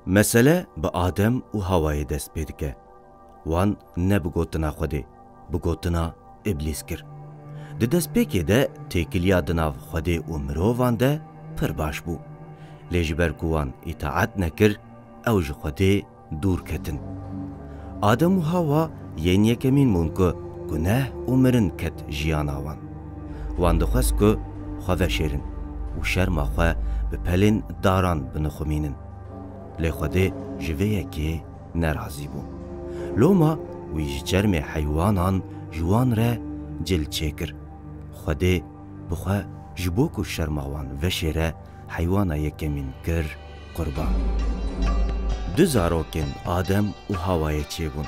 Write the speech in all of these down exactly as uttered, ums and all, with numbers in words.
Mesele bi Adem û Hawayê dest pê dike. Wan ne bi gotina Xwedê, bi gotina Îblîs kir. Di destpêkê de têkiliya di nav Xwedê û mirovan de pir baş bû. Lê ji ber ku wan îtaet nekir, ew ji Xwedê dûr ketin. Adem û Hawa yên yekemîn bûn ku guneh û mirin ket jiyana wan. Wan dixwest ku xwe veşêrin û şerma xwe bi pelên daran binixumînin. Lê Xwedê ji vê yekê nerazî bû. Loma wî ji çermê heywanan ji wan re cil çêkir. Xwedê bi xwe ji bo ku şerma wan veşêre, heywana yekemîn kir qurban. Du zarokên Adem û Hawayê çêbûn.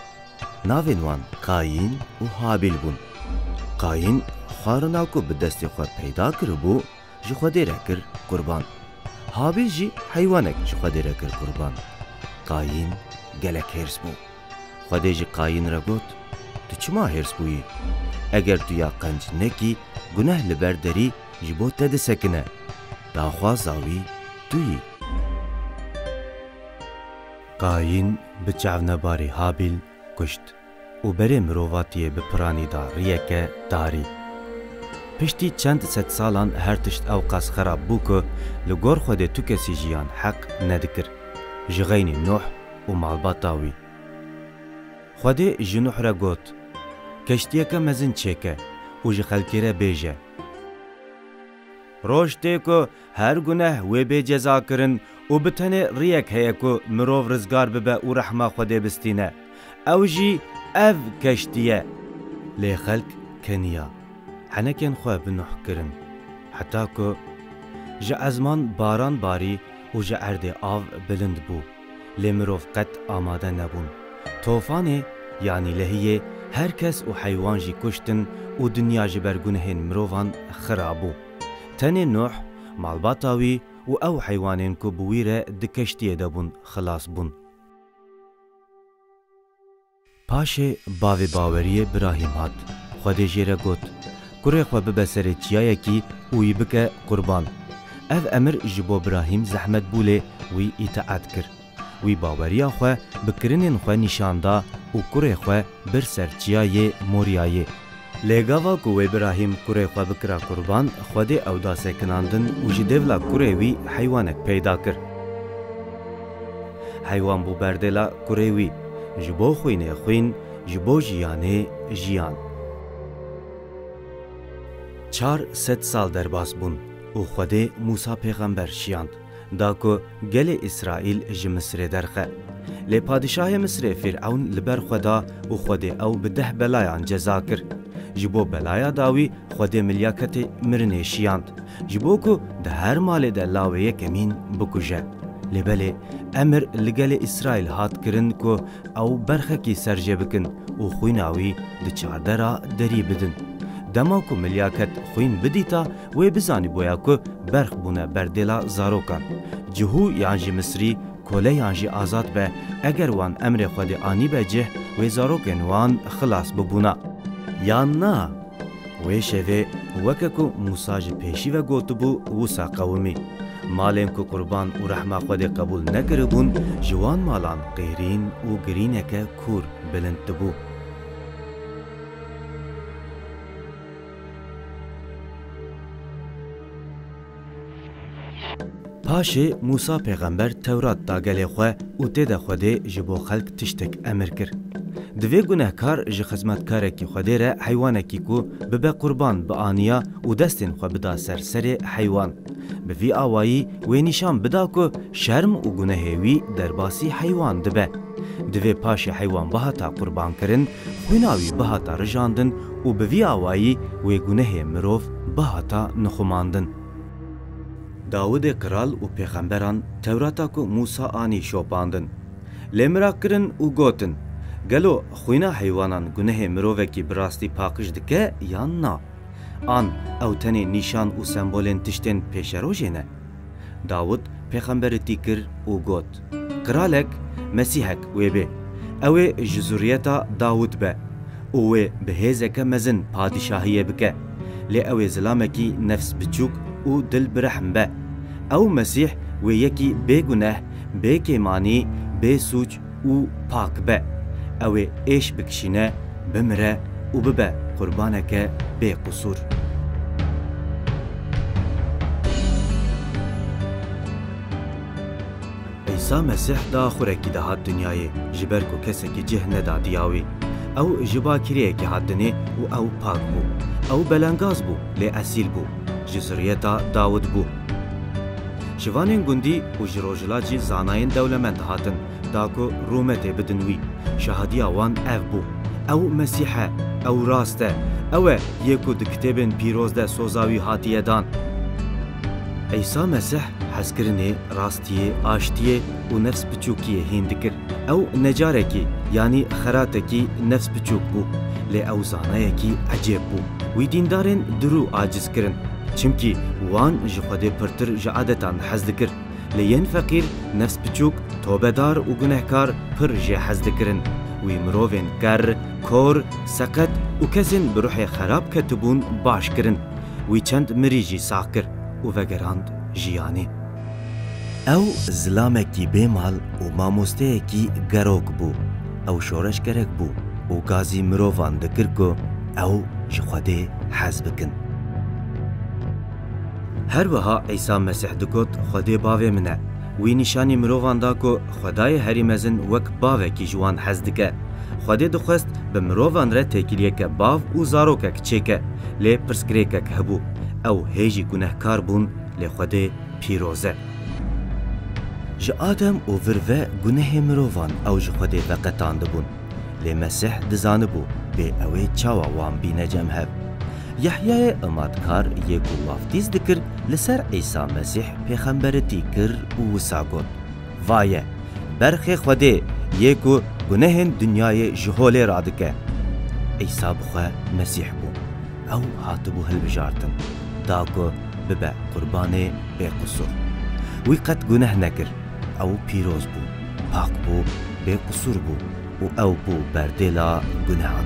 Navên wan Qayîn û Habîl bûn. Qayîn xwarina ku bi destê xwe peyda kiribû, ji Xwedê re kir qurban. Habîl jî heywanek ji Xwedê re kir qurban. Qayîn gelek hêrs bû. Xwedê ji Qayîn re got, "Tu çima hêrs bûyî? Eger tu ya qenc nekî, guneh li ber derî ji bo te disekine. Daxwaza wî tu yî." Qayîn bi çavnebarî Habîl kuşt û berê mirovatiyê bi piranî da riyeke tarî. Piştî çend sed salan her tişt ewqas xerab bû ku li gor Xwedê tu kesî jiyan heq nedikir. Ji xeynî Nuh û malbata wî. Xwedê ji Nuh re got, "Keştiyeke mezin çêke û ji xelkê re bêje, 'Roj tê ku her guneh wê bê cezakirin û bi tenê riyek heye ku mirov rizgar bibe û rehma Xwedê bistîne. Ew jî ev keştî ye.'" Lê xelk keniya, henekên xwe bi Nuh kirin, heta ku ji ezman baran barî û ji erdê av bilind bû. Lê mirov qet amade nebûn. Tofanê, yanî lehiyê, her kes û heywan jî kuştin û dinya ji ber gunehên mirovan xira bû. Tenê Nuh, malbata wî û ew heywanên ku bi wî re di keştiyê de bûn, xilas bûn. Paşê bavê baweriyê Birahîm hat. Xwedê jê re got, "Kurê xwe bibe serê çiyayekî û wî bike qurban." Ev emir ji bo Birahîm zehmet bû, lê wî îtaet kir. Wî baweriya xwe bi kirinên xwe nîşan da û kurê xwe bir ser çiyayê Moriyayê. Lê gava ku wê Birahîm kurê xwe bikira qurban, Xwedê ew da sekinandin û ji dêvla kurê wî heywanek peyda kir. Heywan bû berdêla kurê wî, ji bo xwînê xwîn, ji bo jiyanê jiyan. Çar sed sal derbas bûn û Xwedê Mûsa pêxember şiyand, da ku gelê Îsraîl ji Misirê derxe. Lê padîşahê Misirê Fîr'ewn li ber xwe da û Xwedê ew bi deh belayan ceza kir. Ji bo belaya dawî Xwedê milyaketê mirinê şiyand, ji bo ku di her malê de lawê yekemîn bikuje. Lê belê emir li gelê Îsraîl hat kirin ku ew berxekî serjê bikin û xwîna wî di çardera derî bidin. Dema ku milyaket xwîn bidîta, wê bizanîboya ku berx bûne berdêla zarokan. Cihû yan jî Misrî, kole yan jî azad be, eger wan emrê Xwedê anîbe cih, wê zarokên wan xilas bibûna. Yan na? Wê şevê, weke ku Mûsa ji pêşî ve gotibû, wisa qewimî. Malên ku qurban û rehma Xwedê qebûl nekiribûn, ji wan malan qêrîn û girîneke kûr bilind dibû. Paşê Mûsa pêxember Tewrat da gelê xwe û tê de Xwedê ji bo xelk tiştek emir kir. Divê gunehkar ji xizmetkarekî Xwedê re heywanekî ku bibe qurban bianiya û destên xwe bida ser serê heywan. Bi vî awayî wê nîşan bida ku şerm û gunehê wî derbasî heywan dibe. Divê paşê heywan bihata qurbankirin, xwîna wî bihata rijandin û bi vî awayî wê gunehê mirov bihata nixumandin. Dawidê qral û pêxemberan Tewrata ku Mûsa anî şopandin. Lê miraq kirin û gotin, "Gelo xwîna heywanan gunehê mirovekî bi rastî paqij dike yan na? An ew tenê nîşan û sembolên tiştên pêşerojê ne?" Dawid pêxemberitî kir û got, "Qiralek, Mesîhek wê bê. Ew ê ji zuriyeta Dawid be û wê bi hêzeke mezin padîşahiyê bike. Lê ew ê zilamekî nefs biçûk û dil bi rehm be. Ew Mesîh wê yekî bêguneh, Bê kêmanî, bê sûc û pak be. Ew ê êş bikişîne, bimire û bibe qurbaneke bê qusûr. Îsa Mesîh di axurekî de hat dinyayê, ji ber ku kesekî cih neda diya wî. Ew ji bakireyekî hat dinê û ew pak bû. Ew belengaz bû, lê esîl bû. Ji zuriyeta Dawid bû. Ji vanên gundî û ji rojhilat jî zanayên dewlemend hatin, da ku rûmetê bidin wî. Şahadiya wan ev bû: Ew Mesîh e, ew rast e, ew e yê ku di kitêbên pîroz de soza wî hatiye dan. Îsa Mesîh hezkirinê, rastiyê, aştiyê û nefs piçûkiyê hîn dikir. Ew necarekî, yanî xeratekî nefs piçûk bû, lê ew zanayekî ecêb bû. Wî dîndarên dirû aciz kirin, çimkî wan ji Xwedê pirtir ji adetan hez dikir. Lê yên feqîr, nefs piçûk, tobedar û gunehkar pir jê hez dikirin. Wî mirovên ker, kor, seqet û kesên bi ruhê xerab ketibûn baş kirin. Wî çend mirî jî sax kir û vegerand jiyanê. Ew zilamekî bêmal û mamosteyekî gerok bû. Ew şoreşgerek bû û gazî mirovan dikir ku ew ji Xwedê hez bikin. Her wiha Îsa Mesîh digot, Xwedê bavê min e. Wî nîşanî mirovan da ku Xwedayê Herî Mezin wek bavekî ji wan hez dike. Xwedê dixwest bi mirovan re têkiliyeke bav û zarokek çêke, lê pirsgirêkek hebû. Ew hê jî gunehkar bûn, lê Xwedê pîroz e. Ji Adem û vir ve gunehê mirovan ew ji Xwedê veqetandibûn. Lê Mesîh dizanibû bê ew ê çawa wan bîne cem hev. Yehyayê Imadkar yê ku waftîz dikir, li ser Îsa Mesîh pêxemberetî kir û wisa got, Vaye, berxê Xwedê yê ku gunehên dinyayê ji holê radike. Îsa bi xwe Mesîh bû. Ew hatibû hilbijartin, da ku bibe qurbanê bêqusûr. Wî qet guneh nekir. Ew pîroz bû, pak bû, bêqusûr bû û ew bû berdêla gunehan.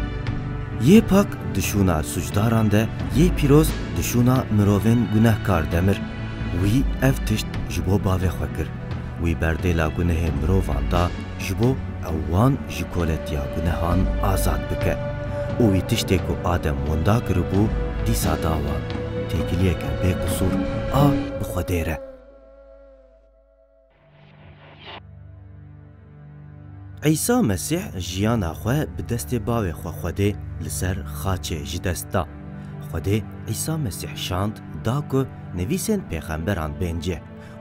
Yê pak di şûna sûcdaran de, yê pîroz di şûna mirovên gunehkar de mir. Wî ev tişt ji bo bavê xwe kir. Wî berdêla gunehê mirovan da ji bo ew wan ji koletiya gunehan azad bike. Û wî tiştê ku Adem winda kiribû, dîsa da wan. Têkiliyeke bêqusûr a bi Xwedê re. Îsa Mesîh jiyana xwe bi destê bavê xwe Xwedê li ser xaçê ji dest da. Xwedê Îsa Mesîh şand, da ku nivîsên pêxemberan bên cih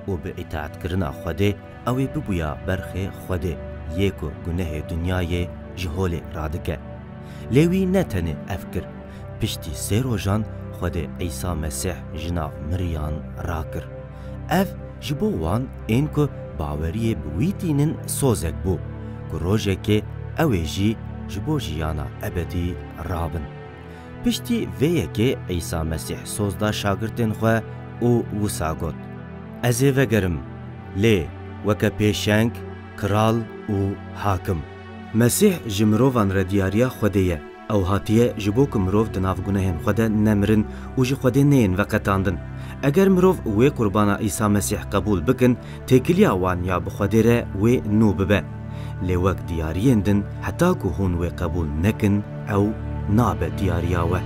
û bi îtaatkirina Xwedê ew ê bibûya berxê Xwedê, yê ku gunehê dinyayê ji holê radike. Lê wî ne tenê ev kir. Piştî sê rojan Xwedê Îsa Mesîh ji nav miriyan rakir. Ev ji bo wan ên ku baweriyê bi wî tînin sozek bû, ku rojekê ew ê jî ji bo jiyana ebedî rabin. Piştî vê yekê Îsa Mesîh soz da şagirtên xwe û wisa got, Ez ê vegerim, lê weke pêşeng, kral û hakim. Mesîh ji mirovan re diyariya Xwedê ye. Ew hatiye ji bo ku mirov di nav gunehên xwe de nemirin û ji Xwedê neyên veqetandin. Eger mirov wê qurbana Îsa Mesîh qebûl bikin, têkiliya wan ya bi Xwedê re wê nû bibe. Lê wek diyariyên din, heta ku hûn wê qebûl nekin, ew nabe diyariya we.